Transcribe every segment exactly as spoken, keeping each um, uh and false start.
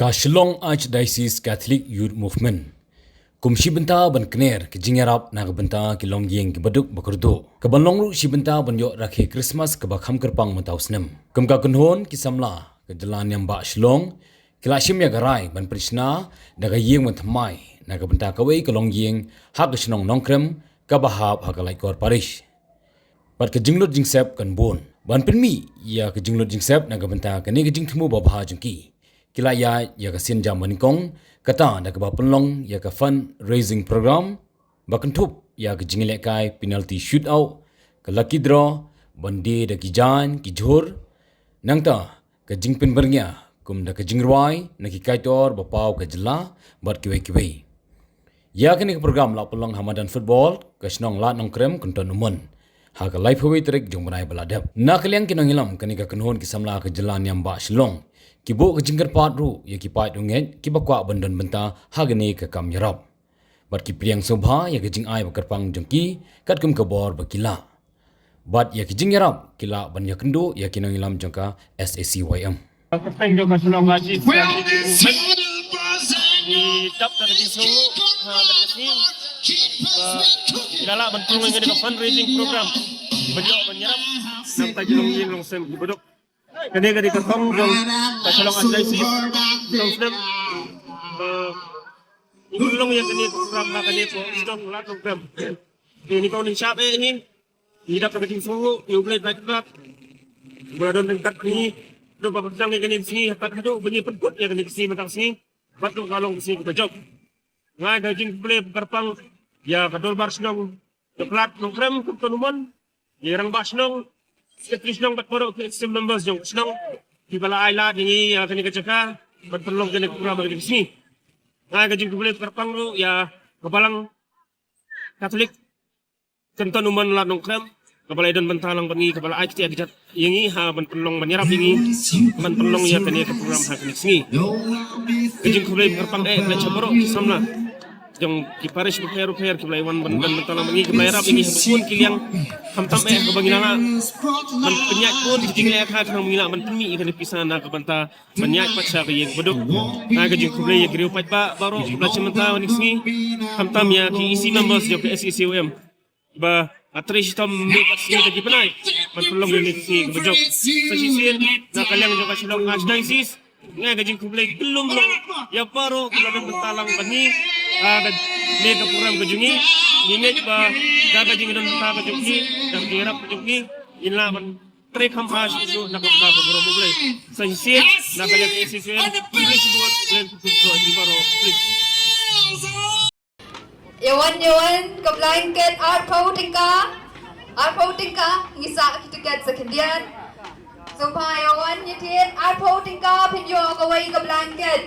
Ka Shillong Archdiocese Catholic Youth Movement kum shi bynta ban kner ka jingïarap na ka bynta ki longïing kiba duk ba kyrduh, ka ban long ruh shi bynta ban ïoh rakhe Christmas kaba kham kyrpang mynta u snem. Kum ka kynhun ki samla ka jylla Niam Bah Shillong, ki la shim ïa ka rai ban pynshna da ka ïing ban thymmai na ka bynta kawei ka longïing ha ka shnong Nongkrem kaba hap ha ka Laitkor Parish. Bad ka jinglut jingsep kan bun. Ban pynmih ïa ka jinglut jingsep na ka bynta kane ka jingthmu babha jong ki, ki la ïaid ïa ka sienjam banyngkong, kata da kaba pynlong ïa ka fundraising program ba kynthup ïa ka jingïalehkai penalty shootout, ka lucky draw, ban die da ki jaiñ ki jhur, nangta ka jingpynbyrngia kum da ka jingrwai na ki kaitor ba paw ka jylla bad kiwei kiwei. Ïa kane ka program la pynlong ha madan football ka shnong Lad Nongkrem, Kynton Umon, ha ka laiphew wei tarik jong u bnai ba la dep. Na ka liang ki nongïalam kane ka kynhun ki samla ka jylla Niam Bah Shillong, ki buh ka jingkyrpad ruh ïa ki paid u ngeit kiba kwah ban don bynta ha kane ka kam ïarap. Bad ki pdiang sngewbha ïa ka jingai ba kyrpang jong ki katkum ka bor ba ki lah. Bad ïa ka jingïarap ki lah ban ïakynduh ïa ki nongïalam jong ka S A C Y M. Ka kyrteng jong ka shnong Haji. Ngi dap da ka jingsngew ha ka sngi ba ngi la lah ban pynlong ïa kane ka fundraising program ban ïoh ban ïarap na ka bynta ki longïing longsem kiba duk. Kane ka dei ka thong jong ka Shillong Archdiocese, thong snem. Ba ngi pynlong ïa kane ka program ha kane ka shnong Lad Nongkrem. Te ngi kong ngi shap eh ngi. Ngi dap da ka jingsngew ïa U Blei Trai Kynrad ba la don ryngkat ngi. Don ba pynjah ïa kane ka sngi, ha kat haduh ba ngi pynkut ïa kane ka sngi mynta ka sngi. Bad ruh ka long ka sngi kaba jop. Nga ai ka jingkhublei kyrpang ïa ka dorbar shnong jong ka Lad Nongkrem, Kynton Umon, ïa i rangbah shnong, secretary shnong bad baroh ki executive members jong ka shnong kiba la ai lad ïa ngi ïa kane ka jaka ban pynlong kane ka program ha kane ka sngi. Nga ai ka jingkhublei kyrpang ruh ïa ka Balang Katholik Kynton Umon Lad Nongkrem, kaba la ïadon bynta lang bad ngi, kaba la ai kti ïa ka jaka ïa ngi ha ban pynlong ban ïarap ïa ngi ban pynlong ïa kane ka program ha kane ka sngi. Ka jingkhublei kyrpang eh ka la ïa shah baroh ki samla jong ki parish bapher bapher kiba la ïa wan ban don bynta lang bad ngi, kiba la ïarap ïa ngi ha bun ki liang, khamtam eh kaba ngi la lah ban pynïaid bun ki jingleh ka khnang ba ngi lah ban pynmih ïa kane ka pisa na ka bynta ban ïaid pat sha ka ïing ba duk. Nga ai ka jingkhublei ïa ki riew paidbah baroh kiba la shim bynta ha kane ka sngi, khamtam ïa ki E C members jong ka S A C Y M. Ba ha trei shitom miet bad sngi da ki bnai ban pynlong ïa kane ka sngi kaba jop. Sa shisien na ka liang jong ka Shillong Archdiocese, nga ai ka jingkhublei khyllung long ïa baroh kiba la don bynta lang bad ngi ha kane ka program ka jong ngi. Ngi ngeit ba da ka jingdon bynta ka jong ngi, da ka jingïarap ka jong ngi, ngin lah ban trei kham bha shuh shuh na ka bynta ka burom U Blei. Sa shisien na ka liang S A C Y M, English word, Glenn Kuku, Kuku, Kuku, Kuku. Ïa wan, ïa wan ka blanket arphew tyngka. Arphew tyngka, ngi sah ki tiket sa khyndiat. Sngewbha ïa wan ïa thied, arphew tyngka phin ïoh kawei ka blanket.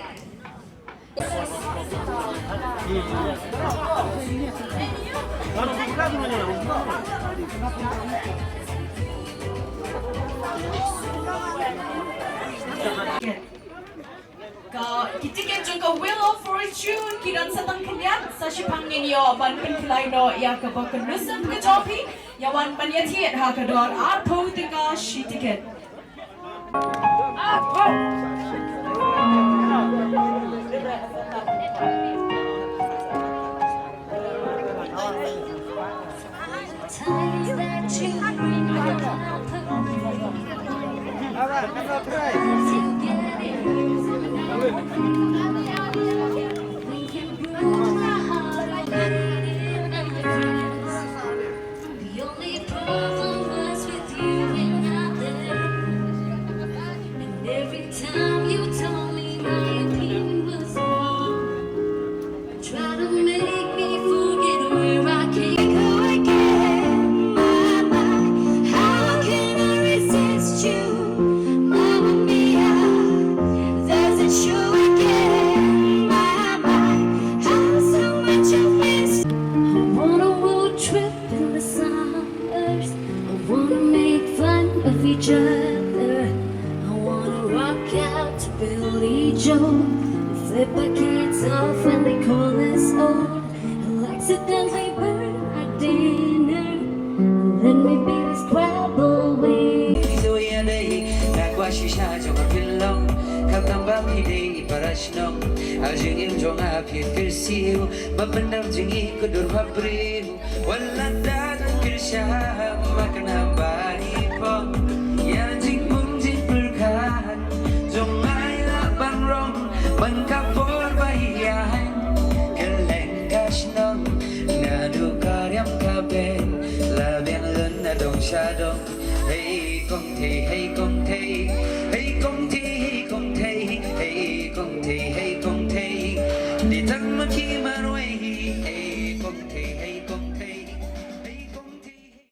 Ka, ki tiket jong ka Wheel of Fortune ki don sa tang khyndiat, sa shiphang ngin ïoh ban pynkylla noh ïa kaba kynduh ka jong phi, ïa wan ban ïathied ha ka dor arphew tyngka shi tiket. The only problem was with you and I there. And every time you told me my opinion was wrong, try to make me forget where I came. Go again, my, my. How can I resist you? Mamma mia, does it show again? My, my, how so much I missed. I want a world trip in the summers. I wanna make fun of each other. I wanna rock out to Billie Joel. Flip our kids off when they call us old. I'll accidentally burn our dinner. Let me be the Scrabble wing. Tang ba phi dei i para shnong, ha jingim jong nga phi kyrsiew, ma pyndap jong i ka dur ba briew. Wat la da don kyrshan, ma kane